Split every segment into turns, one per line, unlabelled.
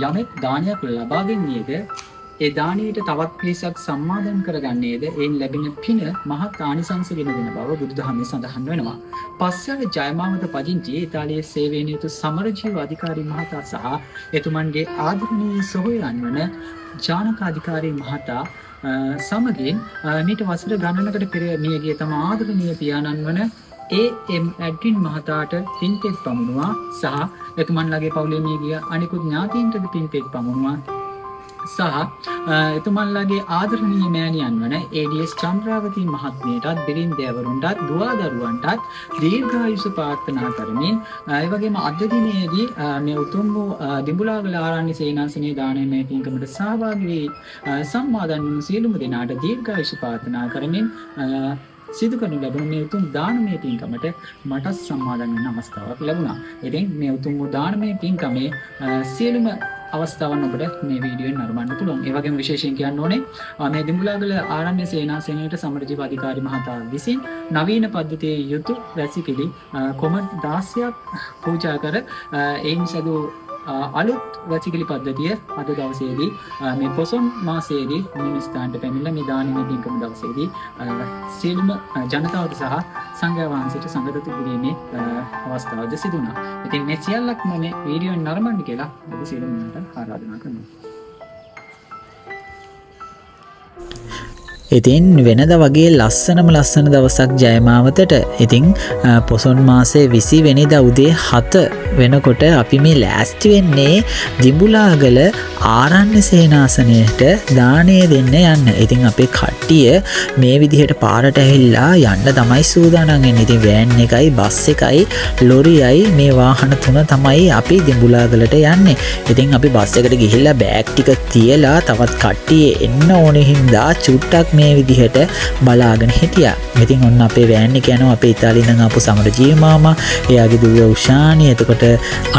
යමෙක් දානයක් ලබා දෙන්නේද, ඒ දානයට තවත් පිරිසක් සම්මාදන් කරගන්නේද, එයින් ලැබෙන පින මහත් ආනිසංස ගෙන දෙන බව බුදුදහමේ සඳහන් වෙනවා. පස්වල ජයමාවත පදිංචි ඉතාලියේ සේවයේ නියුතු සමරජීව අධිකාරී මහතා සහ එතුමන්ගේ ආදරණීය සොහොයුරන් වන ජානක අධිකාරී මහතා සමගින් මීට වසර ගණනකට පෙර මියගිය තම ආදරණීය පියාණන් වන ඒ.එම්. ඇඩ්වින් මහතාට පින්තෙත් පමුණුවා සහ එතුමන්ලගේ පවුලේ මියගිය අනෙකුත් ඥාතීන්ටද පින්තෙත් පමුණුවා සහ එතුමන්ලගේ ආදරණීය මෑණියන් වන ඒ.ඩී.එස්. චන්ද්‍රාවතී මහත්මියටත් බිරින්දෑවරුන්ටත් දුවා දරුවන්ටත් දීර්ඝායුෂ ප්‍රාර්ථනා කරමින්, ඒ වගේම අද දිනයේදී මේ උතුම් වූ දිඹුලාගල ආරණ්‍ය සේනාසනයේ දානමය පින්කමට සහභාගී වී සම්මාදන් වුණු සියලුම දෙනාට දීර්ඝායුෂ ප්‍රාර්ථනා කරමින් සිදු කරනු ලැබුණු මේ උතුම් දානමය පින්කමට මටත් සම්මාදන් වෙන්න අවස්ථාවක් ලැබුණා. ඉතින් මේ උතුම් වූ දානමය පින්කමේ සියලුම අවස්ථාවන් ඔබට මේ වීඩියෝෙන් නරඹන්න පුළුවන්. ඒ වගේම විශේෂයෙන් කියන්න ඕනේ, මේ දිඹුලාගල ආරණ්‍ය සේනාසනයට සමරජීව අධිකාරි මහතා විසින් නවීන පද්ධතියේ යුතු වැසිකිලි කොම 16ක් පූජා කර එයින් සැදූ අලුත් වැසිකිලි පද්ධතිය අද දවසේදී, මේ පොසොන් මාසයේදී මේ ස්ථානට පැමිණලා මේ දානමය පින්කම දවසේදී සියලුම ජනතාවට සහ සංඝයා වහන්සේට සංඝදතු කිරීමේ අවස්ථාවද සිදු වුණා. ඉතින් මේ සියල්ලක්ම මේ වීඩියෝෙන් නරඹන්න කියලා ඔබ සියලුම දෙනාට ආරාධනා කරනවා.
ඉතින් වෙනද වගේ ලස්සනම ලස්සන දවසක් ජයමාවතට. ඉතින් පොසොන් මාසේ 20 වෙනිදා උදේ 7 වෙනකොට අපි මේ ලෑස්ති වෙන්නේ දිඹුලාගල ආරණ්‍ය සේනාසනයට දානය දෙන්න යන්න. ඉතින් අපේ කට්ටිය මේ විදිහට පාරට ඇවිල්ලා යන්න තමයි සූදානම් වෙන්නේ. ඉතින් වෑන් එකයි බස් එකයි ලොරියයි මේ වාහන තුන තමයි අපි දිඹුලාගලට යන්නේ. ඉතින් අපි බස් එකට ගිහිල්ලා බෑග් ටික තියලා තවත් කට්ටිය එන්න ඕනේ හින්දා චුට්ටක් මේ විදිහට බලාගෙන හිටියා. ඉතින් ඔන්න අපේ වෑන් එක යනවා. අපේ ඉතාලියෙන් ඉඳන් ආපු සමරජීව මාමා, එයාගේ දුව උෂානි, එතකොට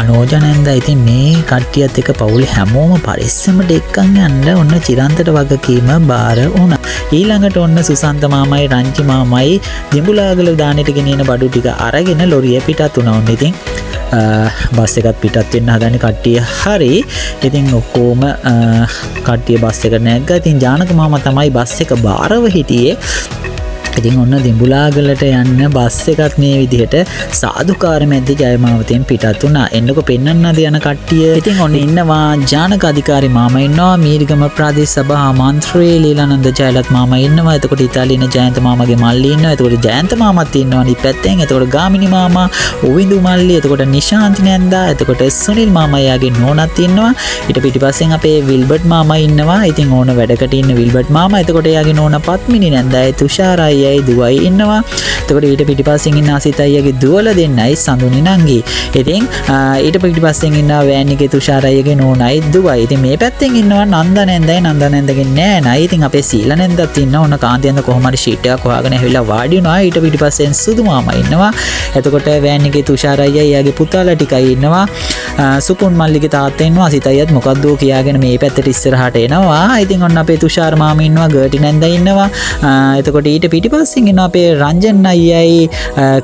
අනෝජ නැන්දා. ඉතින් මේ කට්ටියත් එක්ක පවුලේ හැමෝම පරිස්සමට එක්කන් යන්න ඔන්න චිරන්තට වගකීම බාර වුණා. ඊළඟට ඔන්න සුසන්ත මාමයි රංචි මාමයි දිඹුලාගල දානෙට ගෙනියන බඩු ටික අරගෙන ලොරිය පිටත් වුණා. ඔන්න ඉතින් බස් එකත් පිටත් වෙන්න හදන්නේ කට්ටිය. හරි. ඉතින් ඔක්කොම කට්ටිය බස් එක නැග්ගා. ඉතින් ජානක මාමා තමයි බස් එක බාරව හිටියේ. ඉතින් ඔන්න දිඹුලාගලට යන්න බස් එකත් මේ විදිහට සාදුකාර මැද්දේ ජයමාවතෙන් පිටත් වුණා. එන්නකො පෙන්නන්නද යන කට්ටිය. ඉතින් ඔන්න ඉන්නවා ජානක අධිකාරි මාමා ඉන්නවා, මීරිගම ප්‍රාදේශ සභා මන්ත්‍රී ලීලානන්ද ජයලත් මාමා ඉන්නවා. එතකොට ඉතාලියන ජයන්ත මාමාගේ මල්ලි ඉන්නවා. එතකොට ජයන්ත මාමත් ඉන්නවා අනිත් පැත්තෙන්. එතකොට ගාමිණී මාමා, උවිඳු මල්ලි, එතකොට නිශාන්ති නැන්දා, එතකොට සුනිල් මාමා යාගේ නෝනත් ඉන්නවා. ඊට පිටිපස්සෙන් අපේ විල්බර්ට් මාමා ඉන්නවා. ඉතින් ඕන වැඩකට ඉන්න විල්බර්ට් මාමා. එතකොට එයාගේ නෝනා පත්මිනි නැන්දායි තුෂාර අයියයි දුවයි ඉන්නවා. එතකොට ඊට පිටිපස්සෙන් ඉන්න අසිත අයියාගේ දුවලා දෙන්නයි සඳුනි නංගි. ඉතින් ඊට පිටිපස්සෙන් ඉන්නවා වෑන් එකේ තුෂාර අයියාගේ නෝනයි දුවයි. ඉතින් මේ පැත්තෙන් ඉන්නවා නන්ද නැන්දයි, නන්ද නැන්දගේ නෑනයි. ඉතින් අපේ සීල නැන්දත් ඉන්නවා. ඔන්න කාන්ති නැන්ද කොහොම හරි ෂීට් එකක් හොයාගෙන ඇවිල්ලා වාඩි වුණා. ඊට පිටිපස්සෙන් සුදු මාමා ඉන්නවා. එතකොට වෑන් එකේ තුෂාර අයියා එයාගේ පුතාලා ටිකයි ඉන්නවා. සුපුන් මල්ලිගේ තාත්තා ඉන්නවා. අසිත අයියාත් මොකද්ද කියාගෙන මේ පැත්තට ඉස්සරහට එනවා. ඉතින් ඔන්න අපේ තුෂාර මාමා ඉන්නවා, ගර්ටි නැන්දා ඉන්නවා. එතකොට ඊට පිටිපස්සෙන් ඉන්නවා අපේ රංජන් අයියයි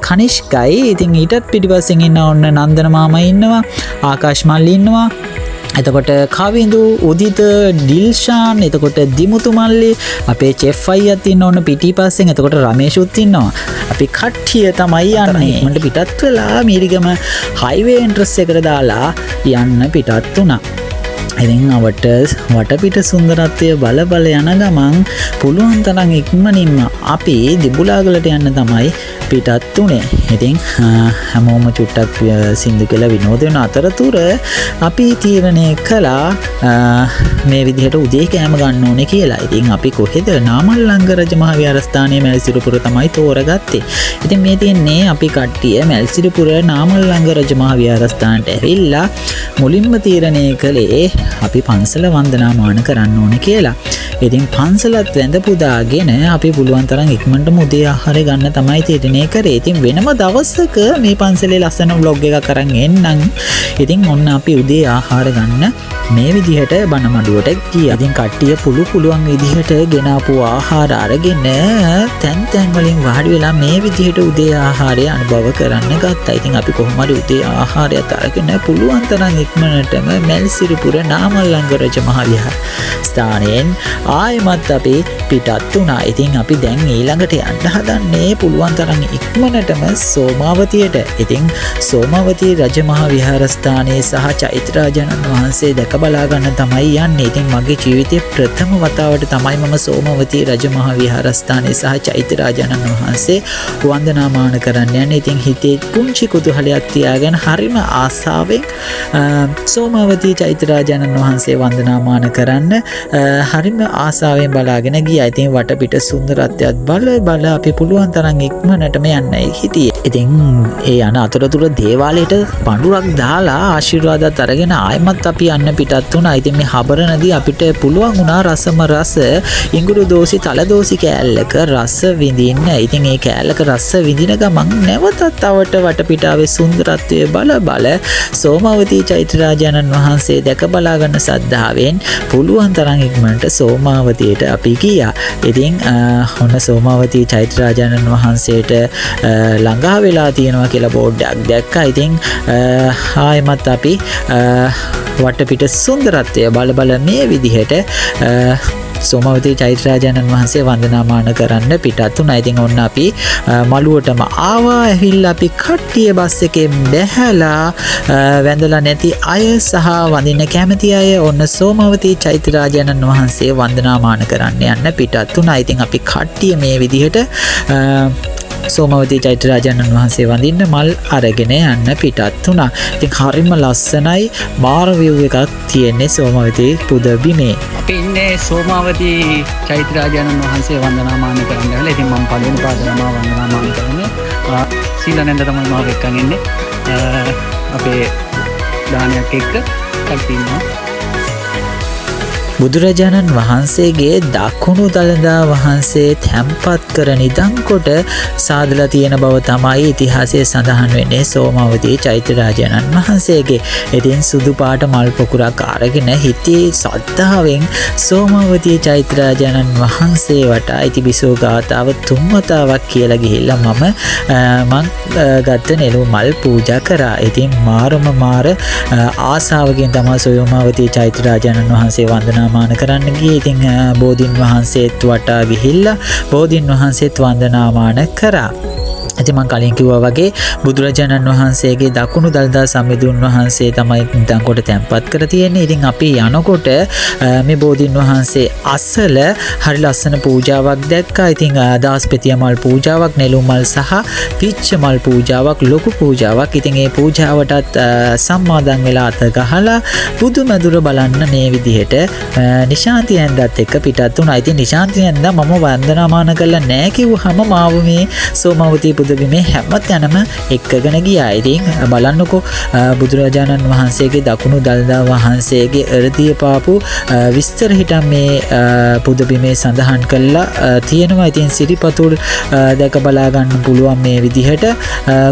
කනිෂ්කයි. ඉතින් ඊටත් පිටිපස්සෙන් ඉන්නවා ඔන්න නන්දන මාමා ඉන්නවා, ආකාශ් මල්ලි ඉන්නවා. එතකොට කවිඳු, උදිත, ඩිල්ෂාන්, එතකොට දිමුතු මල්ලි, අපේ චෙෆ් අයියත් ඉන්න ඕන පිටිපස්සෙන්. එතකොට රමේෂුත් ඉන්නවා. අපි කට්ටිය තමයි යන්නේ. ඉක්මනට පිටත් වෙලා මීරිගම හයිවේ එන්ට්‍රස් එකට දාලා යන්න පිටත් වුණා. ඉතින් අවට වටපිට සුන්දරත්වය බල බල යන ගමන් පුළුවන් තරම් ඉක්මනින්ම අපි දිඹුලාගලට යන්න තමයි පිටත් වුණේ. ඉතින් හැමෝම චුට්ටක් සින්දු කියලා විනෝද වෙන අතරතුර අපි තීරණය කළා මේ විදිහට උදේ කෑම ගන්න ඕනේ කියලා. ඉතින් අපි කොහෙද නාමල්ලංග රජ මහ විහාරස්ථානයේ මැල්සිරිපුර තමයි තෝරගත්තේ. ඉතින් මේ තියෙන්නේ අපි කට්ටිය මැල්සිරිපුර නාමල්ලංග රජ මහ විහාරස්ථානට ඇවිල්ලා මුලින්ම තීරණය කළේ අපි පන්සල වන්දනාමාන කරන්න ඕනේ කියලා. ඉතින් පන්සලත් වැඳ පුදාගෙන අපි පුළුවන් තරම් ඉක්මනටම උදේ ආහාරය ගන්න තමයි තීරණය කරේ. ඉතින් වෙනම දවසක මේ පන්සලේ ලස්සන ව්ලොග් එකක් අරන් එන්නම්. ඉතින් ඔන්න අපි උදේ ආහාර ගන්න මේ විදිහට බණ මඩුවට ගියා. ඉතින් කට්ටිය පුළුවන් විදිහට ගෙනාපු ආහාර අරගෙන තැන් තැන් වලින් වාඩි වෙලා මේ විදිහට උදේ ආහාරය අනුභව කරන්න ගත්තා. ඉතින් අපි කොහොම හරි උදේ ආහාරයත් අරගෙන පුළුවන් තරම් ඉක්මනටම මැල්සිරිපුර නාමල්ලංග රජ මහ විහාර ස්ථානයෙන් ආයෙමත් අපි පිටත් වුණා. ඉතින් අපි දැන් ඊළඟට යන්න හදන්නේ පුළුවන් තරම් ඉක්මනටම සෝමාවතියට. ඉතින් සෝමාවතී රජ මහ විහාරස්ථානයේ සහ චෛත්‍යරාජානන් වහන්සේ දැක බලා ගන්න තමයි යන්නේ. ඉතින් මගේ ජීවිතේ ප්‍රථම වතාවට තමයි මම සෝමවතී රජ මහ විහාරස්ථානයේ සහ චෛත්‍යරාජානන් වහන්සේ වන්දනාමාන කරන්න යන්නේ. ඉතින් හිතේ පුංචි කුතුහලයක් තියාගෙන හරිම ආසාවෙන් සෝමාවතී චෛත්‍යරාජානන් වහන්සේ වන්දනාමාන කරන්න හරිම ආසාවෙන් බලාගෙන ගියා. ඉතින් වටපිට සුන්දරත්වයත් බල බල අපි පුළුවන් තරම් ඉක්මනටම යන්නයි හිටියේ. ඉතින් ඒ යන අතරතුර දේවාලයට පඳුරක් දාලා ආශිර්වාදත් අරගෙන ආයෙමත් අපි යන්න පිටත් වුණා. ඉතින් මේ හබරනදී අපිට පුළුවන් වුණා රසම රස ඉඟුරු දෝසි තල දෝසි කෑල්ලක රස විඳින්න. ඉතින් ඒ කෑල්ලක රස විඳින ගමන් නැවතත් අවට වටපිටාවේ සුන්දරත්වය බල බල සෝමාවතී චෛත්‍යරාජානන් වහන්සේ දැක බලා ගන්න සද්ධාවෙන් පුළුවන් තරම් ඉක්මනට සෝමාවතියට අපි ගියා. ඉතින් ඔන්න සෝමාවතී චෛත්‍යරාජානන් වහන්සේට ළඟා වෙලා තියෙනවා කියලා බෝඩ් එකක් දැක්කා. ඉතින් ආයෙමත් අපි වටපිට සුන්දරත්වය බල බල මේ විදිහට සෝමවතී චෛත්‍යරාජානන් වහන්සේ වන්දනාමාන කරන්න පිටත් වුණා. ඉතින් ඔන්න අපි මළුවටම ආවා. ඇවිල්ලා අපි කට්ටිය බස් එකෙන් බැහැලා වැඳලා නැති අය සහ වඳින්න කැමති අය ඔන්න සෝමවතී චෛත්‍යරාජානන් වහන්සේ වන්දනාමාන කරන්න යන්න පිටත් වුණා. ඉතින් අපි කට්ටිය මේ විදිහට සෝමවතී චෛත්‍යරාජානන් වහන්සේ වඳින්න මල් අරගෙන යන්න පිටත් වුණා. ඉතින් හරිම ලස්සනයි මාර විව් එකක් තියෙන්නේ සෝමවතී පුදබිමේ.
අපි ඉන්නේ සෝමාවතී චෛත්‍යරාජානන් වහන්සේ වන්දනාමාන කරන්න වෙලා. ඉතින් මම පළවෙනි පාර තමයි වන්දනාමාන කරන්නේ. සීලනන්ද තමයි මාව එක්කන් එන්නේ. අපේ දානයක් එක්ක කට්ටිය ඉන්නවා.
බුදුරජාණන් වහන්සේගේ දකුණු දළදා වහන්සේ තැන්පත් කර නිදන් කොට සාදලා තියෙන බව තමයි ඉතිහාසයේ සඳහන් වෙන්නේ සෝමවතී චෛත්‍යරාජානන් වහන්සේගේ. ඉතින් සුදු පාට මල් පොකුරක් අරගෙන හිතේ ශ්‍රද්ධාවෙන් සෝමවතී චෛත්‍යරාජානන් වහන්සේ වටා ඉතිබිසෝ ගාථාව තුන් වතාවක් කියලා ගිහිල්ලා මං ගත්ත නෙළුම් මල් පූජා කරා. ඉතින් මාරම මාර ආසාවකින් තමයි සෝමවතී චෛත්‍යරාජානන් වහන්සේ වන්දනා මාන කරන්න ගියේ. ඉතින් බෝධීන් වහන්සේත් වටා ගිහිල්ලා බෝධීන් වහන්සේත් වන්දනාමාන කරා. ඉතින් මං කලින් කිව්වා වගේ බුදුරජාණන් වහන්සේගේ දකුණු දළදා සමිඳුන් වහන්සේ තමයි නිදන් කොට තැන්පත් කර තියෙන්නේ. ඉතින් අපි යනකොට මේ බෝධීන් වහන්සේ අසල හරි ලස්සන පූජාවක් දැක්කා. ඉතින් දාස්පෙතිය මල් පූජාවක්, නෙළුම් මල් සහ පිච්ච මල් පූජාවක්, ලොකු පූජාවක්. ඉතින් ඒ පූජාවටත් සම්මාදන් වෙලා අත ගහලා බුදුමැදුර බලන්න මේ විදිහට නිශාන්ති නැන්දත් එක්ක පිටත් වුණා. ඉතින් නිශාන්ති නැන්දා මම වන්දනාමාන කරලා නෑ කිව්වහම මාව මේ සෝමවතී පුදබිමේ හැම තැනම එක්කගෙන ගියා. ඉතින් බලන්නකෝ, බුදුරජාණන් වහන්සේගේ දකුණු දළදා වහන්සේගේ එර්දිය පාපු විස්තර හිටන් මේ පුදබිමේ සඳහන් කරලා තියෙනවා. ඉතින් සිරිපතුල් දැක බලා ගන්න පුළුවන් මේ විදිහට.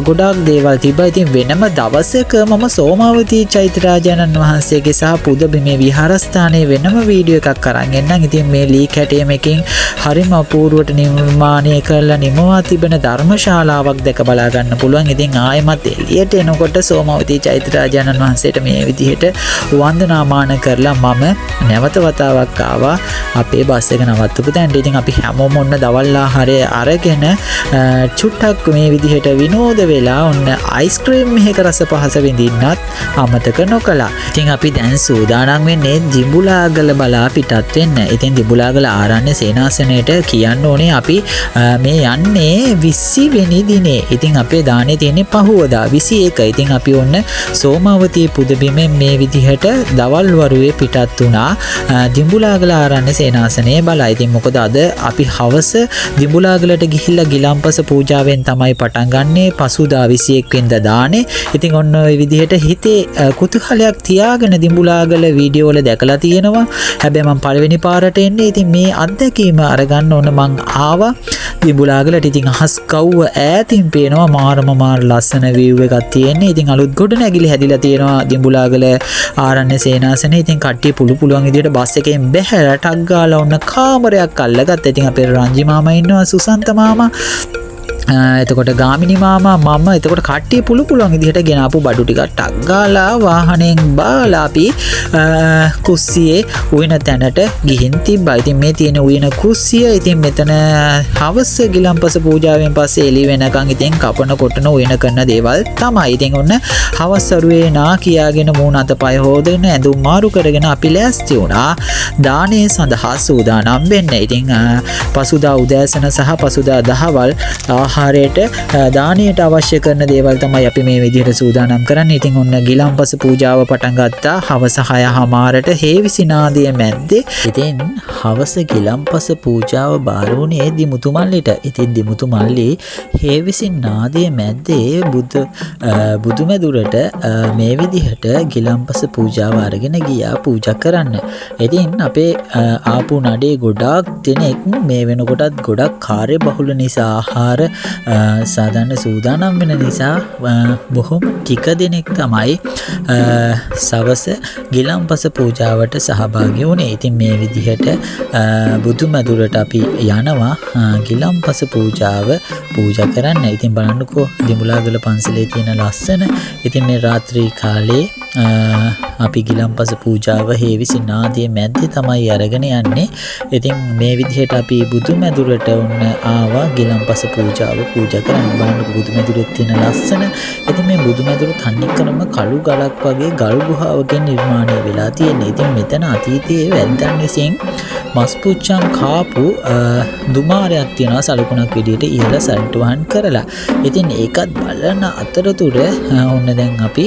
ගොඩාක් දේවල් තිබ්බා. ඉතින් වෙනම දවසක මම සෝමාවතී චෛත්‍යරාජානන් වහන්සේගේ සහ පුදබිමේ විහාරස්ථානයේ වෙනම වීඩියෝ එකක් අරන් එන්නම්. ඉතින් මේ ලී කැටයමකින් හරිම අපූර්වට නිර්මාණය කරලා නිමවා තිබෙන ධර්මශාලාවක් දැක බලා ගන්න පුළුවන්. ඉතින් ආයෙමත් එළියට එනකොට සෝමවතී චෛත්‍යරාජානන් වහන්සේට මේ විදිහට වන්දනාමාන කරලා මම නැවත වතාවක් ආවා අපේ බස් එක නවත්තපු තැනට. ඉතින් අපි හැමෝම ඔන්න දවල් ආහාරය අරගෙන චුට්ටක් මේ විදිහට විනෝද වෙලා ඔන්න අයිස්ක්‍රීම් එකක රස පහස විඳින්නත් අමතක නොකළා. ඉතින් අපි දැන් සූදානම් වෙන්නේ දිඹුලාගල බලා පිටත් වෙන්න. ඉතින් දිඹුලාගල ආරණ්‍ය සේනාසනයට කියන්න ඕනේ අපි මේ යන්නේ 20 වෙනි දිනේ. ඉතින් අපේ දානේ තියෙන්නේ පහුවදා 21. ඉතින් අපි ඔන්න සෝමාවතී පුදබිමෙන් මේ විදිහට දවල් වරුවේ පිටත් වුණා දිඹුලාගල ආරණ්‍ය සේනාසනය බලා. ඉතින් මොකද අද අපි හවස දිඹුලාගලට ගිහිල්ලා ගිලම්පස පූජාවෙන් තමයි පටන් ගන්නෙ. පසුදා 21 වෙනිදා දානේ. ඉතින් ඔන්න ඔය විදිහට හිතේ කුතුහලයක් තියාගෙන දිඹුලාගල වීඩියෝ වල දැකලා තියෙනවා. හැබැයි මං පළවෙනි පාරට එන්නේ. ඉතින් මේ අත්දැකීම අරගන්න ඕන මං ආවා දිඹුලාගලට. ඉතින් අහස් කව්ව ඈතින් පේනවා මාරම මාර ලස්සන view එකක් තියෙන්නේ. ඉතින් අලුත් ගොඩනැගිලි හැදිලා තියෙනවා දිඹුලාගල ආරණ්‍ය සේනාසනේ. ඉතින් කට්ටිය පුළුවන් විදියට බස් එකෙන් බැහැලා ටක් ගාලා ඔන්න කාමරයක් අල්ලගත්තා. ඉතින් අපේ රංජි මාමා ඉන්නවා, සුසන්ත මාමා, එතකොට ගාමිණී මාමා, මම, එතකොට කට්ටිය පුළුවන් විදිහට ගෙනාපු බඩු ටිකක් ටක් ගාලා වාහනයෙන් බාලා අපි කුස්සියේ උයන තැනට ගිහින් තිබ්බා. ඉතින් මේ තියෙන උයන කුස්සිය. ඉතින් මෙතන හවස ගිලන්පස පූජාවෙන් පස්සේ එළි වෙනකන් ඉතින් කපන කොටන උයන කරන දේවල් තමයි. ඉතින් ඔන්න හවස් වරුවේ නා කියාගෙන මූණ අතපය හොදගෙන ඇඳුම් මාරු කරගෙන අපි ලෑස්ති වුණා දානය සඳහා සූදානම් වෙන්න. ඉතින් පසුදා උදෑසන සහ පසුදා දහවල් ආහාරයට දානයට අවශ්‍ය කරන දේවල් තමයි අපි මේ විදිහට සූදානම් කරන්නේ. ඉතින් ඔන්න ගිලන්පස පූජාව පටන් ගත්තා හවස 6:00ට හේවිසි නාදය මැද්දේ. ඉතින් හවස ගිලන්පස පූජාව බාර වුණේ දිමුතු මල්ලිට. ඉතින් දිමුතු මල්ලි හේවිසි නාදය මැද්දේ බුදුමැදුරට මේ විදිහට ගිලන්පස පූජාව අරගෙන ගියා පූජා කරන්න. ඉතින් අපේ ආපු නඩේ ගොඩාක් දෙනෙක් මේ වෙනකොටත් ගොඩක් කාර්ය බහුල නිසා ආහාර සාදන්න සූදානම් වෙන නිසා බොහොම ටික දෙනෙක් තමයි සවස ගිලන්පස පූජාවට සහභාගී වුණේ. ඉතින් මේ විදිහට බුදුමැදුරට අපි යනවා ගිලන්පස පූජාව පූජා කරන්න. ඉතින් බලන්නකෝ දිඹුලාගල පන්සලේ තියෙන ලස්සන. ඉතින් මේ රාත්‍රී කාලේ අපි ගිලන්පස පූජාව හේවිසි නාදයේ මැද්දේ තමයි අරගෙන යන්නේ. ඉතින් මේ විදිහට අපි බුදුමැදුරට ඔන්න ආවා ගිලන්පස පූජාව පූජා කරන්න. බලන්නකෝ බුදුමැදුරේ තියෙන ලස්සන. ඉතින් මේ බුදුමැදුර තනිකරම කළු ගලක් වගේ ගල් ගුහාවකින් නිර්මාණය වෙලා තියෙන්නේ. ඉතින් මෙතන අතීතයේ වැද්දන් විසින් මස් පුච්චන් කාපු දුමාරයක් තියෙනවා සලකුණක් විදිහට ඉහළ සටුවහන් කරලා. ඉතින් ඒකත් බලන අතරතුර ඔන්න දැන් අපි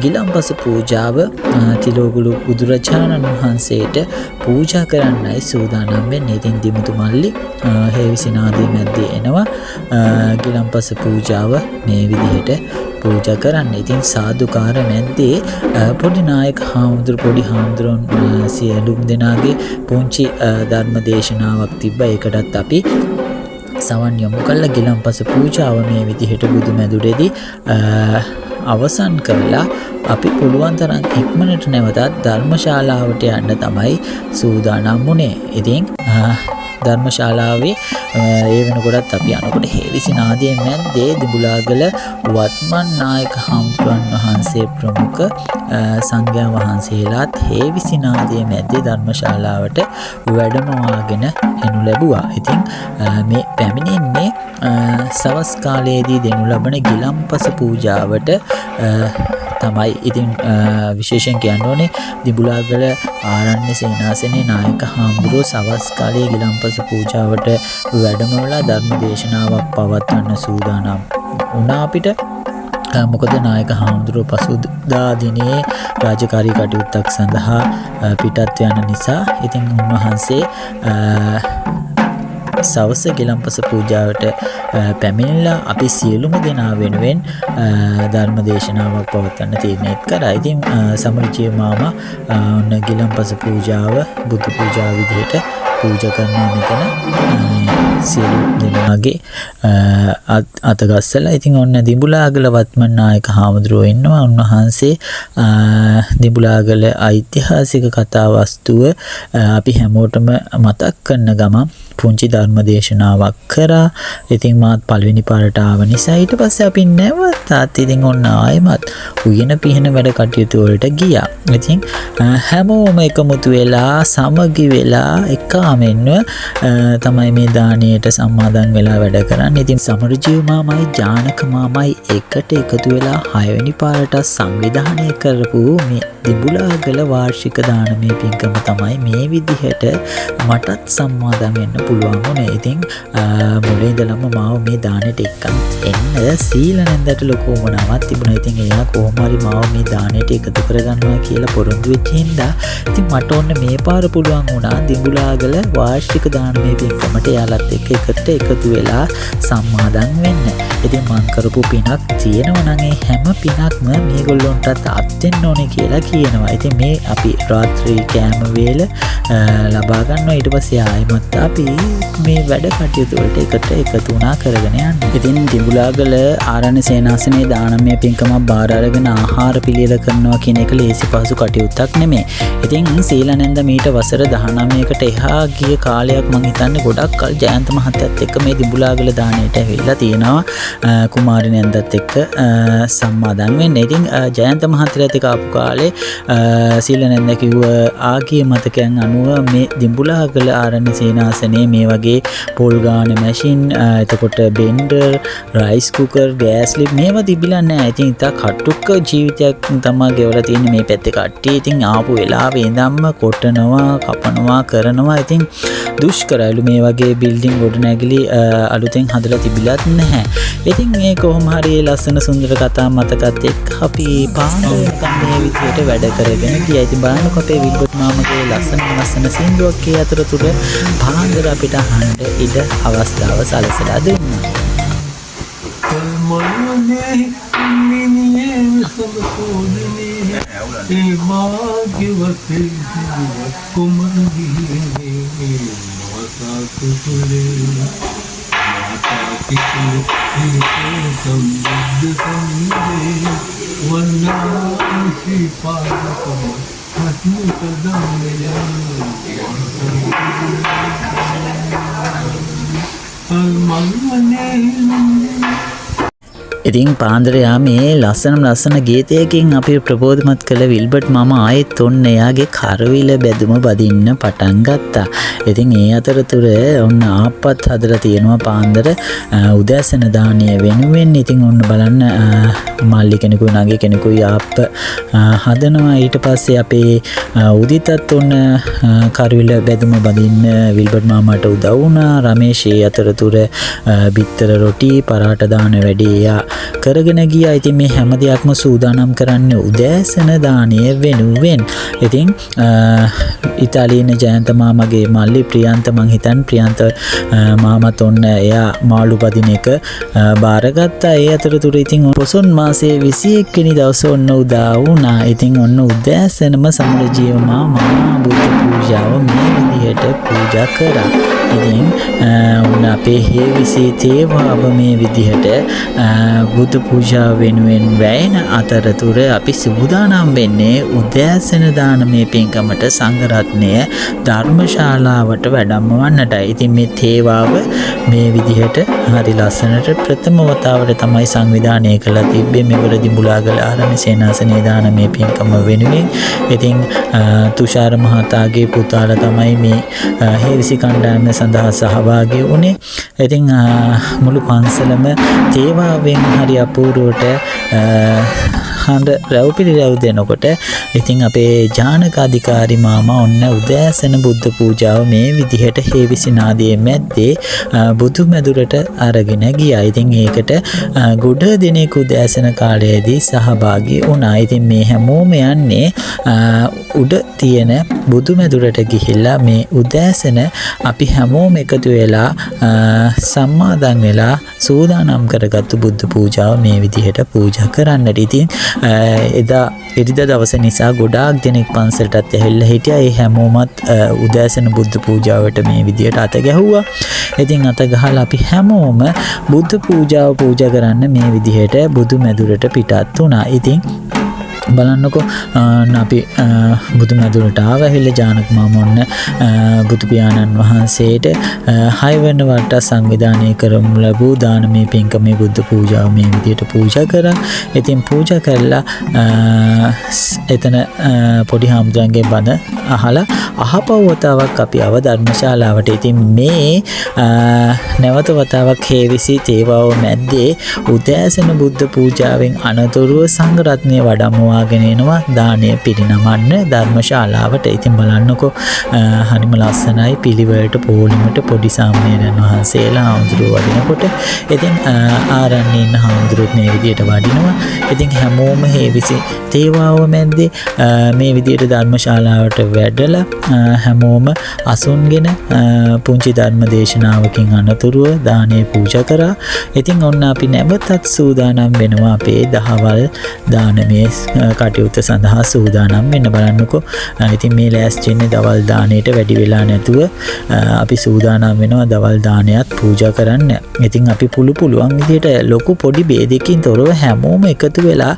ගිලන්පස පූජාව තිලෝගුළු බුදුරජාණන් වහන්සේට පූජා කරන්නයි සූදානම් වෙන්නේ. ඉතින් දිමුතු මල්ලි හේවිසි නාදයේ මැද්දේ එනවා ගිලන්පස පූජාව මේ විදිහට පූජා කරන්න. ඉතින් සාදුකාර මැද්දේ පොඩි නායක හාමුදුරු පොඩි හාමුදුරුවන් සියලුම දෙනාගේ පුංචි ධර්ම දේශනාවක් තිබ්බා. ඒකටත් අපි සවන් යොමු කළා. ගිලන්පස පූජාව මේ විදිහට බුදුමැදුරේදී අවසන් කරලා අපි පුළුවන් තරම් ඉක්මනට නැවතත් ධර්මශාලාවට යන්න තමයි සූදානම් වුණේ. ඉතින් ධර්මශාලාවේ ඒ වෙනකොටත් අපි යනකොට හේවිසි නාදයේ මැද්දේ දිඹුලාගල වත්මන් නායක හාමුදුරන් වහන්සේ ප්‍රමුඛ සංඝයා වහන්සේලාත් හේවිසි නාදයේ මැද්දේ ධර්මශාලාවට වැඩමවාගෙන එනු ලැබුවා. ඉතින් මේ පැමිණෙන්නේ සවස් කාලයේදී දෙනු ලබන ගිලන්පස පූජාවට තමයි. ඉතින් විශේෂයෙන් කියන්න ඕනේ දිඹුලාගල ආරණ්‍ය සේනාසනේ නායක හාමුදුරුවෝ සවස් කාලයේ ගිලන්පස පූජාවට වැඩම වෙලා ධර්ම දේශනාවක් පවත්වන්න සූදානම් වුණා අපිට. මොකද නායක හාමුදුරුවෝ පසුදා දිනේ රාජකාරී කටයුත්තක් සඳහා පිටත් යන නිසා ඉතින් උන්වහන්සේ සවස ගිලන්පස පූජාවට පැමිණිලා අපි සියලුම දෙනා වෙනුවෙන් ධර්ම දේශනාවක් පවත්වන්න තීරණයත් කරා. ඉතින් සමරුජීව මාමා ඔන්න ගිලන්පස පූජාව බුදු පූජාව විදිහට පූජා කරනවා මෙතන සියලු දෙනාගේ අතගස්සලා. ඉතින් ඔන්න දිඹුලාගල වත්මන් නායක හාමුදුරුවෝ ඉන්නවා. උන්වහන්සේ දිඹුලාගල ඓතිහාසික කතා වස්තුව අපි හැමෝටම මතක් කරන ගමන් පුංචි ධර්ම දේශනාවක් කරා. ඉතින් මාත් පළවෙනි පාරට ආව නිසා ඊට පස්සේ අපි නැවතත් ඉතින් ඔන්න ආයෙමත් උයන පිහන වැඩ කටයුතු වලට ගියා. ඉතින් හැමෝම එකමුතු වෙලා සමගි වෙලා එකාමෙන්ව තමයි මේ දානයට සම්මාදන් වෙලා වැඩ කරන්නේ. ඉතින් සමරජීව මාමයි ජානක මාමයි එකට එකතු වෙලා 6 වෙනි පාරට සංවිධානය කරපු මේ දිඹුලාගල වාර්ෂික දානමය පින්කම තමයි මේ විදිහට මටත් සම්මාදන් වෙන්න පුළුවන් වුණේ. ඉතින් මුලින් ඉඳලම මාව මේ දානෙට එක්කන් එන්න සීල නැන්දට ලොකු උවමනාවක් තිබුණා. ඉතින් එයා කොහොම හරි මාව මේ දානෙට එකතු කරගන්නවා කියලා පොරොන්දු වෙච්ච හින්දා ඉතින් මට ඔන්න මේ පාර පුළුවන් වුණා දිඹුලාගල වාර්ෂික දානමය පින්කමට එයාලත් එක්ක එකට එකතු වෙලා සම්මාදන් වෙන්න. ඉතින් මං කරපු පිනක් තියෙනවා නම් ඒ හැම පිනක්ම මේගොල්ලොන්ටත් අත් වෙන්න ඕනේ කියලා කියනවා. ඉතින් මේ අපි රාත්‍රී කෑම වේල ලබා ගන්නවා. ඊට පස්සේ ආයෙමත් අපි අපි මේ වැඩ කටයුතු වලට එකට එකතු වුණා කරගෙන යන්න. ඉතින් දිඹුලාගල ආරණ්‍ය සේනාසනයේ දානමය පින්කමක් බාර අරගෙන ආහාර පිළියෙල කරනවා කියන එක ලේසි පහසු කටයුත්තක් නෙමෙයි. ඉතින් සීලානන්ද මීට වසර 19කට එහා ගිය කාලයක් මං හිතන්නේ ගොඩක් කල් ජයන්ත මහත්තයත් එක්ක මේ දිඹුලාගල දානයට ඇවිල්ලා තියෙනවා කුමාරි නැන්දත් එක්ක සම්මාදන් වෙන්න. ඉතින් ජයන්ත මහත්තයත් එක්ක ආපු කාලේ සීලානන්ද කිව්ව ආගිය මතකයන් අනුව මේ දිඹුලාගල ආරණ්‍ය සේනාසනයේ මේ වගේ පොල් ගාන මැෂින්, එතකොට බෙන්ඩර්, රයිස් කුකර්, ගෑස් ලිප් මේවා තිබිලා නෑ. ඉතින් ඉතා කටුක ජීවිතයක් තමා ගෙවලා තියෙන්නේ මේ පැත්තේ කට්ටිය. ඉතින් ආපු වෙලාවේ ඉඳන්ම කොටනවා, කපනවා, කරනවා. ඉතින් දුෂ්කරයිලු මේ වගේ බිල්ඩින් ගොඩනැගිලි අලුතෙන් හදලා තිබිලත් නැහැ. ඉතින් ඒ කොහොම හරි ලස්සන සුන්දර කතා මතකත් එක්ක අපි පාන්දර වෙනකම් මේ විදියට වැඩ කරගෙන ගියා. ඉතින් බලන්නකො අපේ විල්බර්ට් මාමගේ ලස්සන ලස්සන සින්දුවක් ඒ අතරතුර පාන්දර අපිට අහන්න ඉඩ අවස්ථාව සලසලා දුන්නා. ඉතින් පාන්දර යාමේ ලස්සනම ලස්සන ගීතයකින් අපි ප්‍රබෝධමත් කළ විල්බර්ට් මාමා ආයෙත් ඔන්න එයාගේ කරවිල බැදුම බදින්න පටන් ගත්තා. ඉතින් ඒ අතරතුර ඔන්න ආප්පත් හදලා තියෙනවා පාන්දර උදෑසන දානය වෙනුවෙන්. ඉතින් ඔන්න බලන්න මල්ලි කෙනෙකුයි නංගි කෙනෙකුයි ආප්ප හදනවා. ඊට පස්සේ අපේ උදිතත් ඔන්න කරවිල බැදුම බදින්න විල්බර්ට් මාමාට උදව් වුණා. රමේෂ් ඒ අතරතුර බිත්තර රොටි පරාට දාන වැඩේ එයා කරගෙන ගියා. ඉතින් මේ හැම දෙයක්ම සූදානම් කරන්නේ උදෑසන දානය වෙනුවෙන්. ඉතින් ඉතාලියේ ඉන්න ජයන්ත මාමගේ මල්ලි ප්‍රියන්ත, මං හිතන්නේ ප්‍රියන්ත මාමත් ඔන්න එයා මාළු බදින එක බාරගත්තා. ඒ අතරතුර ඉතින් පොසොන් මාසයේ 21 වෙනි දවස ඔන්න උදා වුණා. ඉතින් ඔන්න උදෑසනම සමරජීව මාමා බුද්ධ පූජාව මේ විදිහට පූජා කරා. ඉතින් ඔන්න අපේ හේවිසි තේවාව මේ විදිහට බුදු පූජාව වෙනුවෙන් වැයෙන අතරතුර අපි සූදානම් වෙන්නේ උදෑසන දානමය පින්කමට සංඝරත්නය ධර්මශාලාවට වැඩමවන්නටයි. ඉතින් මේ තේවාව මේ විදිහට හරි ලස්සනට ප්‍රථම වතාවට තමයි සංවිධානය කළා තිබ්බේ මෙවර දිඹුලාගල ආරණ්‍ය සේනාසනයේ දානමය පින්කම වෙනුවෙන්. ඉතින් තුෂාර මහතාගේ පුතාලා තමයි මේ හේවිසි කණ්ඩායම සඳහා සහභාගී වුණේ. ඉතින් මුළු පන්සලම තේවාවෙන් හරි අපූර්වට හඬ රැව් පිළිරැව් දෙනකොට ඉතින් අපේ ජානක අධිකාරි මාමා ඔන්න උදෑසන බුද්ධ පූජාව මේ විදිහට හේවිසි නාදයේ මැද්දේ බුදු මැදුරට අරගෙන ගියා. ඉතින් ඒකට ගොඩ දෙනෙක් උදෑසන කාලයේදී සහභාගී වුණා. ඉතින් මේ හැමෝම යන්නේ උඩ තියෙන බුදු මැදුරට ගිහිල්ලා මේ උදෑසන අපි හැමෝම එකතු වෙලා සම්මාදන් වෙලා සූදානම් කරගත්තු බුද්ධ පූජාව මේ විදිහට පූජා කරන්නට. ඉතින් එදා ඉරිදා දවස නිසා ගොඩාක් දෙනෙක් පන්සලටත් ඇවිල්ලා හිටියා. ඒ හැමෝමත් උදෑසන බුද්ධ පූජාවට මේ විදිහට අත ගැහුවා. ඉතින් අත ගහලා අපි හැමෝම බුද්ධ පූජාව පූජා කරන්න මේ විදිහට බුදු මැදුරට පිටත් වුණා. ඉතින් බලන්නකෝ අපි බුදු මැදුරට ආව. ඇවිල්ලා ජානක මාමා ඔන්න බුදු පියාණන් වහන්සේට 6 වෙනි වරට සංවිධානය කරමු ලැබූ දානමය පින්කමේ බුද්ධ පූජාව මේ විදිහට පූජා කරා. ඉතින් පූජා කරලා එතන පොඩි හාමුදුරන්ගේ බණ අහලා අහපව් වතාවක් අපි ආව ධර්මශාලාවට. ඉතින් මේ නැවත වතාවක් හේවිසි තේවාව මැද්දේ උදෑසන බුද්ධ පූජාවෙන් අනතුරුව සංඝ රත්නය වඩම්මවා එනවා දානය පිරිනමන්න ධර්මශාලාවට. ඉතින් බලන්නකෝ හරිම ලස්සනයි පිළිවෙලට පොලිමට පොඩි සාමණේරයන් වහන්සේලා හාමුදුරුවෝ වඩිනකොට. ඉතින් ආරණ්‍යයේ ඉන්න හාමුදුරුවොත් මේ විදියට වඩිනවා. ඉතින් හැමෝම හේවිසි තේවාව මැද්දේ මේ විදියට ධර්මශාලාවට වැඩලා හැමෝම අසුන්ගෙන පුංචි ධර්ම දේශනාවකින් අනතුරුව දානය පූජා කරා. ඉතින් ඔන්න අපි නැවතත් සූදානම් වෙනවා අපේ දහවල් දානමය කටයුත්ත සඳහා සූදානම් වෙන්න. බලන්නකෝ. ඉතින් මේ ලෑස්ති වෙන්නේ දවල් දාණයට වැඩි වෙලා නැතුව අපි සූදානම් වෙනවා දවල් දානයත් පූජා කරන්න. ඉතින් අපි පුළුවන් විදිහට ලොකු පොඩි ભેදයකින් තොරව හැමෝම එකතු වෙලා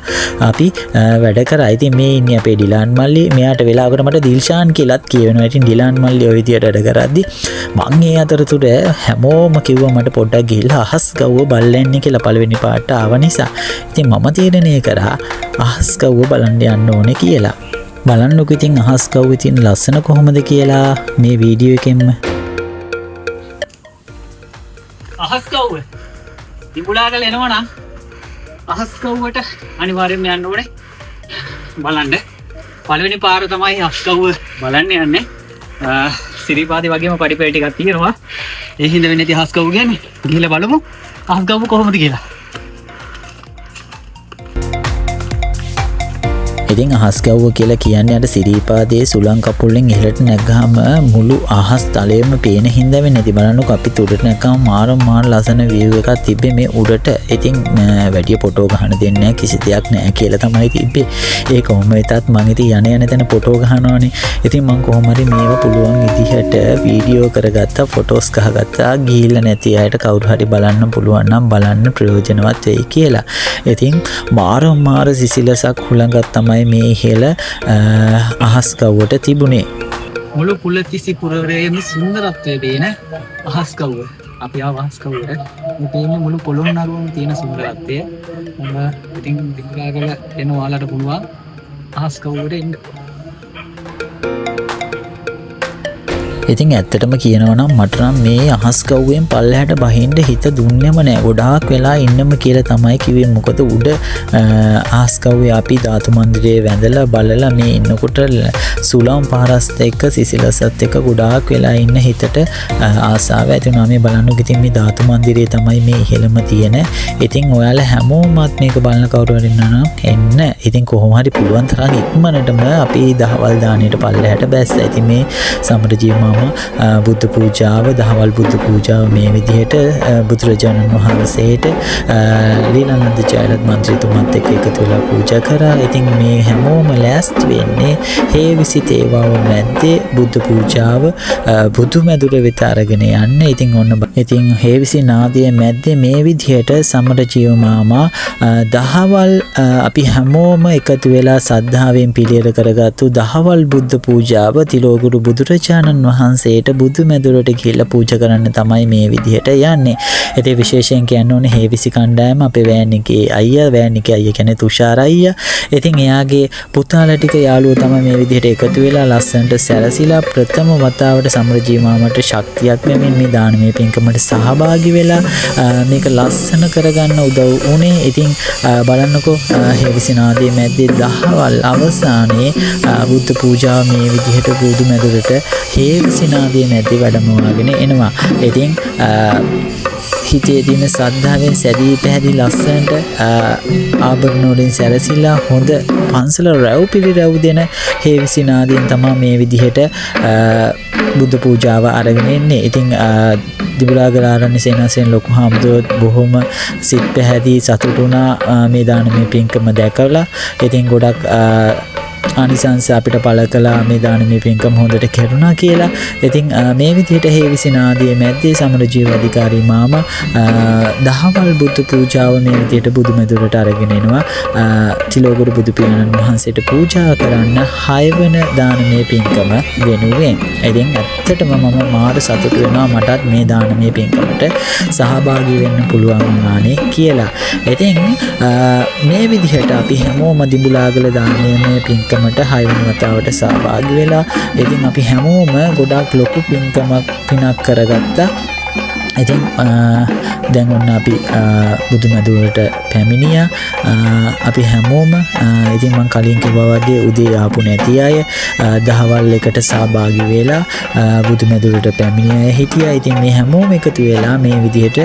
අපි වැඩ කරා. ඉතින් මේ ඉන්නේ අපේ ඩිලාන් මල්ලි. මෙයාට වෙලාවකට මට දිල්ෂාන් කියලාත් කියවෙනවා. ඉතින් ඩිලාන් මල්ලි ඔය විදියට වැඩ කරද්දි මං ඒ අතරතුර හැමෝම කිව්වා මට පොඩ්ඩක් ගිහිල්ලා අහස් ගව්ව බලන්න එන්න කියලා පළවෙනි පාට ආව නිසා. ඉතින් මම තීරණය කරා අහස් ගව්ව බලන්න යන්න ඕනේ කියලා. බලන්නකෝ ඉතින් අහස් ගව්ව ඉතින් ලස්සන කොහොමද කියලා මේ වීඩියෝ එකෙන්ම.
අහස් ගව්ව දිඹුලාගල එනවා නම් අහස් ගව්වට අනිවාර්යයෙන්ම යන්න ඕනේ බලන්න. පළවෙනි පාර තමයි අහස් ගව්ව බලන්න යන්නේ. සිරිපාදේ වගේම පඩිපෙළ ටිකක් තියෙනවා. ඒ හින්දා වෙන්නේ ඉතින් අහස් ගව්ව කියන්නේ. ගිහිල්ලා බලමු අහස් ගව්ව කොහොමද කියලා.
ඉතින් අහස් ගැව්ව කියලා කියන්නේ අර සිරිපාදයේ සුළං කපුල්ලෙන් ඉහළට නැග්ගහම මුළු අහස් තලයම පේන හින්දා වෙන්නේ. ඉතින් බලන්නකෝ අපි උඩට නැග්ගහම මාර මාර ලස්සන view එකක් තිබ්බේ මේ උඩට. ඉතින් වැඩි ෆොටෝ ගහන්න දෙන්නේ නැහැ, කිසි දෙයක් නැහැ කියලා තමයි තිබ්බේ. ඒ කොහොම වෙතත් මං ඉතින් යන යන තැන ෆොටෝ ගහනවානේ. ඉතින් මං කොහොම හරි මේවා පුළුවන් විදිහට වීඩියෝ කරගත්තා, ෆොටෝස් ගහගත්තා. ගිහිල්ලා නැති අයට කවුරු හරි බලන්න පුළුවන් නම් බලන්න ප්‍රයෝජනවත් වෙයි කියලා. ඉතින් මාර මාර සිසිලසක් හුළඟක් තමයි මේ ඉහළ අහස් ගව්වට තිබුණේ.
මුළු පුලතිසි පුරවරයේම සුන්දරත්වය පේන අහස් ගව්ව. අපි ආව අහස් ගව්වට. මේ පේන්නේ මුළු පොළොන්නරුවම තියෙන සුන්දරත්වය. මම ඉතින් දිඹුලාගල එන ඔයාලට පුළුවන් අහස් ගව්වට එන්න.
ඉතින් ඇත්තටම කියනවා නම් මට නම් මේ අහස් ගව්වෙන් පල්ලෙහාට බහින්න හිත දුන්නෙම නෑ. ගොඩාක් වෙලා ඉන්නම කියලා තමයි කිව්වේ. මොකද උඩ අහස් ගව්වේ අපි ධාතු මන්දිරයේ වැඳලා බලලා මේ ඉන්නකොට සුළං පාරස්ත එක්ක සිසිලසත් එක්ක ගොඩාක් වෙලා ඉන්න හිතට ආසාව ඇති වුණා. මේ බලන්නකො ඉතින් මේ ධාතු මන්දිරය තමයි මේ ඉහළම තියෙන. ඉතින් ඔයාලා හැමෝමත් මේක බලන කවුරු හරි ඉන්නවා නම් එන්න. ඉතින් කොහොම හරි පුළුවන් තරම් ඉක්මනටම අපි දහවල් දාණයට පල්ලෙහාට බැස්සා. ඉතින් මේ සමරජීව මාමා බුද්ධ පූජාව, දහවල් බුද්ධ පූජාව මේ විදිහට බුදුරජාණන් වහන්සේට ලීලානන්ද ජයලත් මන්ත්‍රීතුමත් එක්ක එකතු වෙලා පූජා කරා. ඉතින් මේ හැමෝම ලෑස්ති වෙන්නේ හේවිසි තේවාව මැද්දේ බුද්ධ පූජාව බුදු මැදුර වෙත අරගෙන යන්න. ඉතින් ඔන්න ඉතින් හේවිසි නාදය මැද්දේ මේ විදිහට සමරජීව මාමා දහවල් අපි හැමෝම එකතු වෙලා සද්ධාවෙන් පිළියෙල කරගත්තු දහවල් බුද්ධ පූජාව තිලෝගුරු බුදුරජාණන් වහන්සේට බුදු මැදුරට ගිහිල්ලා පූජා කරන්න තමයි මේ විදිහට යන්නේ. ඉතින් විශේෂයෙන් කියන්න ඕනේ හේවිසි කණ්ඩායම අපේ වෑන් එකේ අයියා, වෑන් එකේ අයියා කියන්නේ තුෂාර අයියා. ඉතින් එයාගේ පුතාලා ටික යාළුවෝ තමයි මේ විදිහට එකතු වෙලා ලස්සනට සැරසිලා ප්‍රථම වතාවට සමරජීව මාමට ශක්තියක් වෙමින් මේ දානමය පින්කමට සහභාගී වෙලා මේක ලස්සන කරගන්න උදව් වුණේ. ඉතින් බලන්නකෝ හේවිසි නාදයේ මැද්දේ දහවල් අවසානයේ බුද්ධ පූජාව මේ විදිහට බුදු මැදුරට හේවිසි නාදයේ මැද්දේ වැඩමවාගෙන එනවා. ඉතින් හිතේ තියෙන ශ්‍රද්ධාවෙන් සැදී පැහැදී ලස්සනට ආභරණ වලින් සැරසිලා හොඳ පන්සල රැව් පිළිරැව් දෙන හේවිසි නාදයෙන් තමයි මේ විදිහට බුද්ධ පූජාව අරගෙන එන්නේ. ඉතින් දිඹුලාගල ආරණ්‍ය සේනාසන ලොකු හාමුදුරුවෝ බොහොම සිත් පැහැදී සතුටු වුණා මේ දානමය පින්කම දැකලා. ඉතින් ගොඩක් ආනිසංස අපිට පළ කළා මේ දානමය පින්කම හොඳට කෙරුණා කියලා. ඉතින් මේ විදිහට හේවිසි නාදයේ මැද්දේ සමරජීව අධිකාරී මාමා දහවල් බුද්ධ පූජාව මේ විදිහට බුදු මැදුරට අරගෙන එනවා. තිලෝගුරු බුදු පියාණන් වහන්සේට පූජා කරන්න හයවන දානමය පින්කම වෙනුවෙන්. ඉතින් ඇත්තටම මම මාර සතුටු වෙනවා මටත් මේ දානමය පින්කමට සහභාගී වෙන්න පුළුවන් වුණානේ කියලා. ඉතින් මේ විදිහට අපි හැමෝම දිඹුලාගල දානමය පින්කම හයවන වතාවට සහභාගී වෙලා ඉතින් අපි හැමෝම ගොඩාක් ලොකු පින්කමක් පිනක් කරගත්තා. ඉතින් දැන් ඔන්න අපි බුදු මැදුරට පැමිණියා. අපි හැමෝම ඉතින් මං කලින් කිව්වා වගේ උදේ ආපු නැති අය දහවල් එකට සහභාගී වෙලා බුදු මැදුරට පැමිණිය අය හිටියා. ඉතින් මේ හැමෝම එකතු වෙලා මේ විදිහට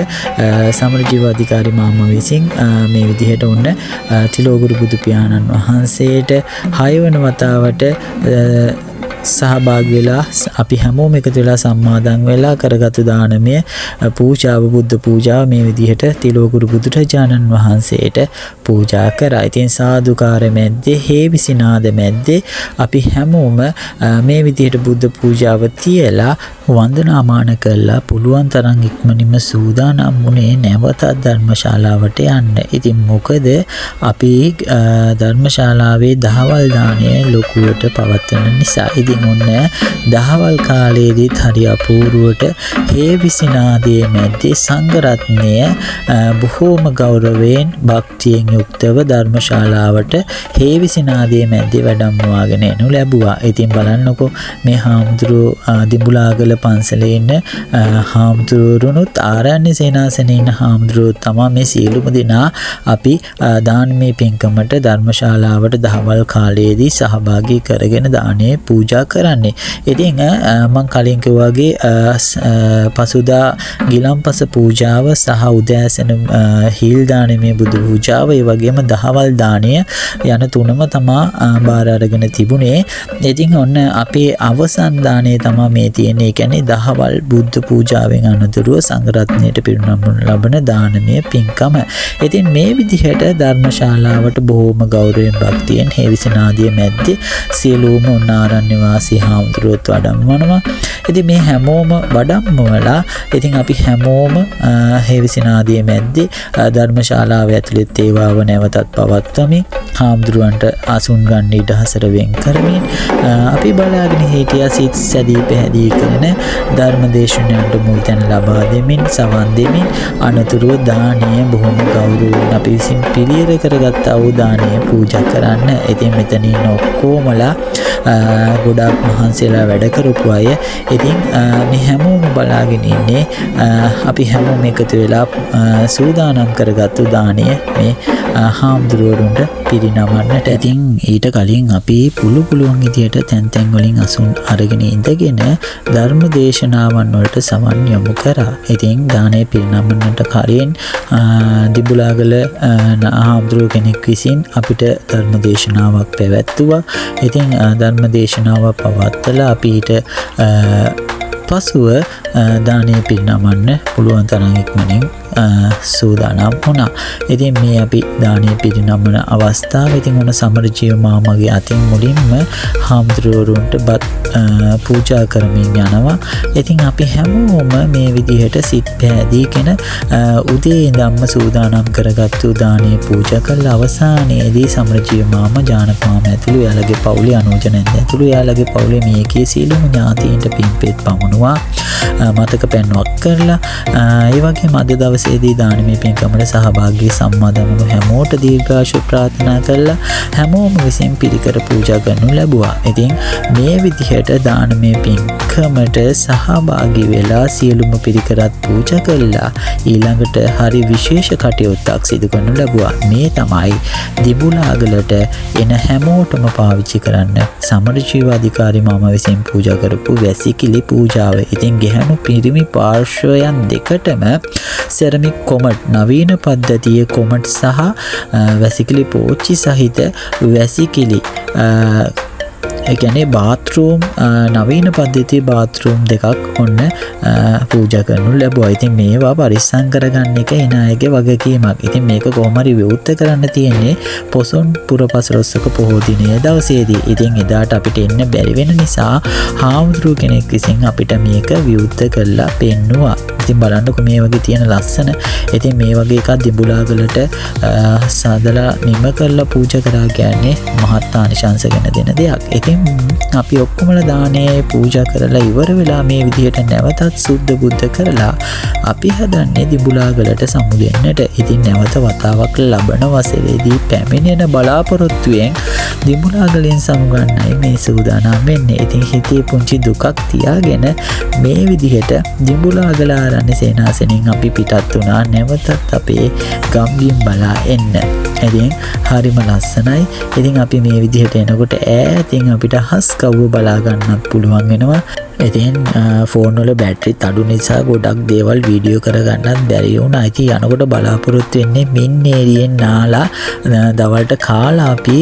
සමරජීව අධිකාරී මාමා විසින් මේ විදිහට ඔන්න තිලෝගුරු බුදු පියාණන් වහන්සේට හයවන වතාවට සහභාගී වෙලා අපි හැමෝම එකතු වෙලා සම්මාදන් වෙලා කරගත්තු දානමය පූජාව, බුද්ධ පූජාව මේ විදිහට තිලෝකුරු බුදුරජාණන් වහන්සේට පූජා කරා. ඉතින් සාදුකාර මැද්දේ, හේවිසිනාද මැද්දේ අපි හැමෝම මේ විදිහට බුද්ධ පූජාව තියලා වන්දනාමාන කළා. පුළුවන් තරම් ඉක්මනින්ම සූදානම් වුණේ නැවතත් ධර්මශාලාවට යන්න. ඉතින් මොකද අපි ධර්මශාලාවේ දහවල් දාණය ලොකුවට පවත්වන නිසා. ඉතින් ඔන්න දහවල් කාලයේදීත් හරි අපූර්වට හේවිසිනාදයේ මැද්දේ සංඝ රත්නය බොහෝම ගෞරවයෙන් භක්තියෙන් යුක්තව ධර්මශාලාවට හේවිසිනාදයේ මැද්දේ වැඩමවාගෙන එනු ලැබුවා. ඉතින් බලන්නකෝ මේ හාමුදුරුවෝ දිඹුලාගල පන්සලේ ඉන්න හාමුදුරුවරුනුත් ආරණ්‍ය සේනාසනේ ඉන්න හාමුදුරුවෝ තමා මේ සියලුම දෙනා අපි දානමය පින්කමට ධර්මශාලාවට දහවල් කාලයේදී සහභාගී කරගෙන දානය පූජා කරන්නේ. ඉතින් මං කලින් කිව්වා වගේ පසුදා ගිලන්පස පූජාව සහ උදෑසන හීල් දානමය බුදු පූජාව, ඒ වගේම දහවල් දානය යන තුනම තමා බාර අරගෙන තිබුණේ. ඉතින් ඔන්න අපේ අවසන් දානය තමා මේ තියෙන්නේ. ඒ කියන්නේ දහවල් බුද්ධ පූජාවෙන් අනතුරුව සංඝරත්නයට පිරිනමනු ලබන දානමය පින්කම. ඉතින් මේ විදිහට ධර්මශාලාවට බොහෝම ගෞරවයෙන් භක්තියෙන් හේවිසිනාදිය මැද්දේ සියලුම ඔන්න ආරණ්‍ය වාසී හාමුදුරුවෝත් වඩම්මනවා. ඉතින් මේ හැමෝම වඩම්මවලා ඉතින් අපි හැමෝම හේවිසිනාදිය මැද්දේ ධර්මශාලාව ඇතුළත් ඒවාව නැවතත් පවත්වමින් හාමුදුරුවන්ට අසුන් ගන්න ඉඩහසර වෙන් කරමින් අපි බලාගෙන හිටියා සිත් සැදී පැහැදී කරන ධර්ම දේශනයන්ට මුල් තැන ලබා දෙමින් සවන් දෙමින් අනතුරුව දානය බොහොම ගෞරවයෙන් අපි විසින් පිළියෙල කරගත්තා වූ දානය පූජා කරන්න. ඉතින් මෙතන ඉන්න ඔක්කොමලා ගොඩාක් මහන්සියලා වැඩ කරපු අය. ඉතින් මේ හැමෝම බලාගෙන ඉන්නේ අපි හැමෝම එකතු වෙලා සූදානම් කරගත්තු දානය මේ හාමුදුරුවරුන්ට පිරිනමන්නට. ඉතින් ඊට කලින් අපි පුළුවන් විදියට තැන් තැන් වලින් අසුන් අරගෙන ඉඳගෙන ධර්ම දේශනාවන් වලට සවන් යොමු කරා. ඉතින් දානය පිරිනමන්නට කලින් දිඹුලාගල හාමුදුරුවෝ කෙනෙක් විසින් අපිට ධර්ම දේශනාවක් පැවැත්තුවා. ඉතින් ධර්ම දේශනාව පවත්වලා අපි ඊට පසුව දානය පිරිනමන්න පුළුවන් තරම් ඉක්මනින් සූදානම් වුණා. ඉතින් මේ අපි දානය පිරිනමන අවස්ථාව. ඉතින් ඔන්න සමරජීව මාමගේ අතින් මුලින්ම හාමුදුරුවරුන්ට බත් පූජා කරමින් යනවා. ඉතින් අපි හැමෝම මේ විදිහට සිත් පෑදීගෙන උදේ ඉඳන්ම සූදානම් කරගත්තු දානය පූජා කරලා අවසානයේදී සමරජීව මාමා, ජානක මාමා ඇතුළු එයාලගේ පවුලේ අනෝජ නැන්ද ඇතුළු එයාලගේ පවුලේ මියගිය සියලුම ඥාතීන්ට පින්පෙත් පමුණුවා මතක පැන්වක් කරලා ඒ වගේම අද දවසේදී දානමය පින්කමට සහභාගී සම්මාදන් වුණු හැමෝට දීර්ඝායුෂ ප්‍රාර්ථනා කරලා හැමෝම විසින් පිරිකර පූජා කරනු ලැබුවා. ඉතින් මේ විදිහට දානමය පින්කමට සහභාගී වෙලා සියලුම පිරිකරත් පූජා කළා. ඊළඟට හරි විශේෂ කටයුත්තක් සිදු කරනු ලැබුවා. මේ තමයි දිඹුලාගලට එන හැමෝටම පාවිච්චි කරන්න සමරජීව අධිකාරි මාමා විසින් පූජා කරපු වැසිකිලි පූජාව. ඉතින් ගැහැණු පිරිමි පාර්ශ්වයන් දෙකටම සෙරමික් කොමට්, නවීන පද්ධතියේ කොමට් සහ වැසිකිලි පෝච්චි සහිත වැසිකිලි, ඒ කියන්නේ බාත්රූම්, නවීන පද්ධතියේ බාත්රූම් දෙකක් ඔන්න පූජා කරනු ලැබුවා. ඉතින් මේවා පරිස්සම් කරගන්න එක එන අයගේ වගකීමක්. ඉතින් මේක කොහොම හරි විවෘත කරන්න තියෙන්නේ පොසොන් පුරපසළොස්වක පොහෝ දිනය දවසේදී. ඉතින් එදාට අපිට එන්න බැරි වෙන නිසා හාමුදුරුවෝ කෙනෙක් විසින් අපිට මේක විවෘත කරලා පෙන්නුවා. ඉතින් බලන්නකො මේ වගේ තියෙන ලස්සන. ඉතින් මේ වගේ එකක් දිඹුලාගලට සාදලා නිම කරලා පූජා කරා කියන්නේ මහත් ආනිශංස ගැන දෙන දෙයක්. ඉතින් අපි ඔක්කොමලා දානේ පූජා කරලා ඉවර වෙලා මේ විදිහට නැවතත් සුද්ධ බුද්ධ කරලා අපි හදන්නේ දිඹුලාගලට සමු දෙන්නට. ඉතින් නැවත වතාවක් ලබන වසරේදී පැමිණෙන බලාපොරොත්තුවෙන් දිඹුලාගලෙන් සමුගන්නයි මේ සූදානම් වෙන්නේ. ඉතින් හිතේ පුංචි දුකක් තියාගෙන මේ විදිහට දිඹුලාගල ආරණ්‍ය සේනාසනෙන් අපි පිටත් වුණා නැවතත් අපේ ගම්බිම් බලා එන්න. ඉතින් හරිම ලස්සනයි. ඉතින් අපි මේ විදිහට එනකොට ඈතින් අපිට අපිට හස් කව්ව බලා ගන්නත් පුළුවන් වෙනවා. ඉතින් ෆෝන් වල බැටරි අඩු නිසා ගොඩක් දේවල් වීඩියෝ කරගන්නත් බැරි වුණා. ඉතින් යනකොට බලාපොරොත්තු වෙන්නේ මින්නේරියෙන් නාලා දවල්ට කාලා අපි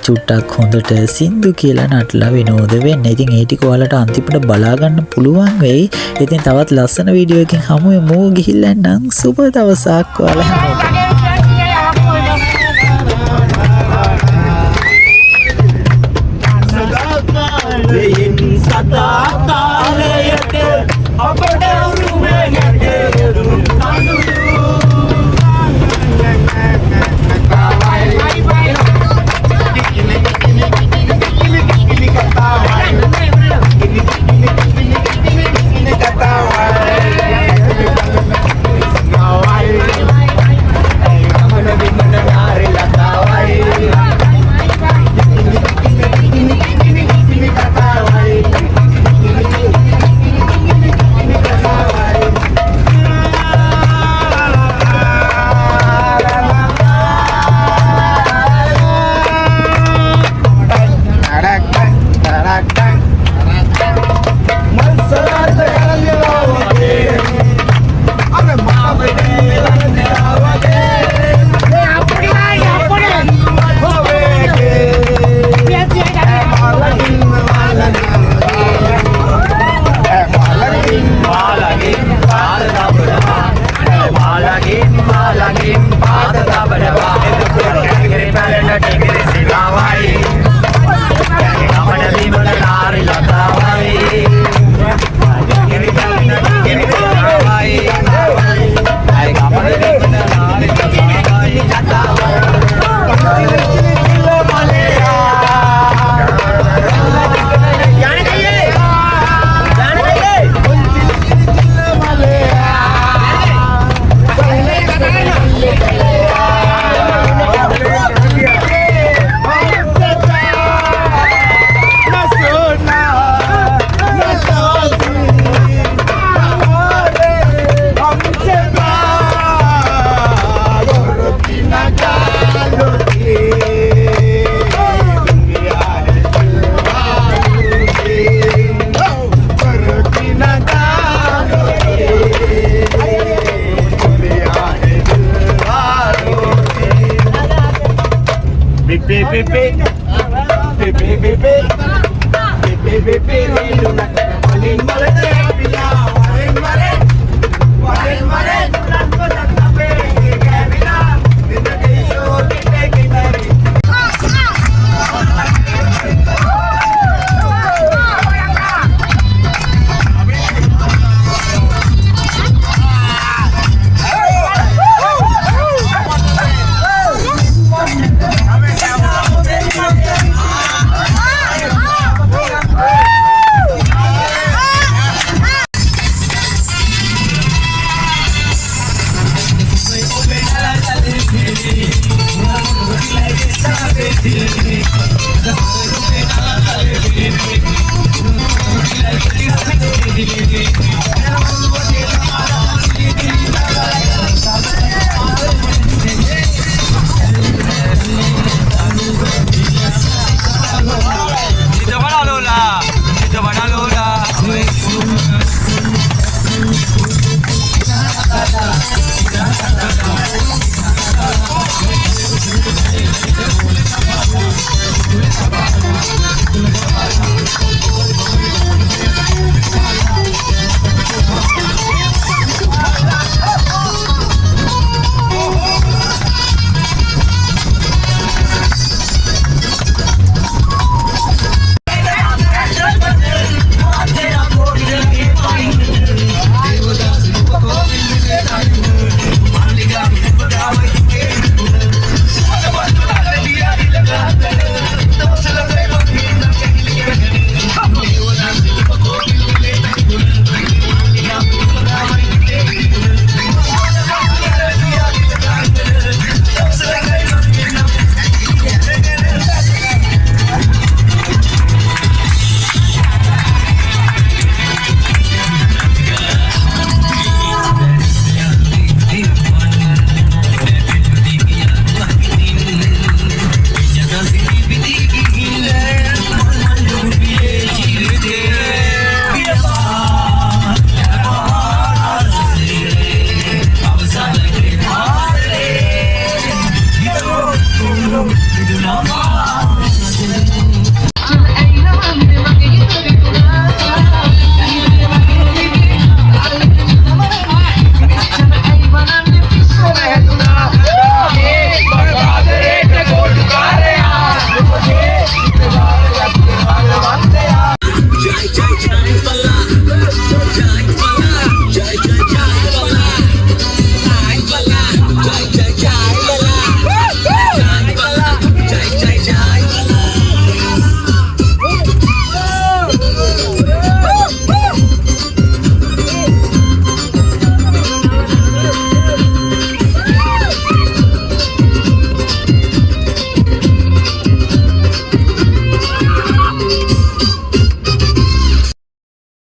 චුට්ටක් හොඳට සින්දු කියලා නටලා විනෝද වෙන්න. ඉතින් ඒ ටික ඔයාලට අන්තිමට බලා ගන්න පුළුවන් වෙයි. ඉතින් තවත් ලස්සන වීඩියෝ එකකින් හමු වෙමු. ගිහිල්ලා එන්නම්. සුබ දවසක් ඔයාලා හැමෝටම.
සදා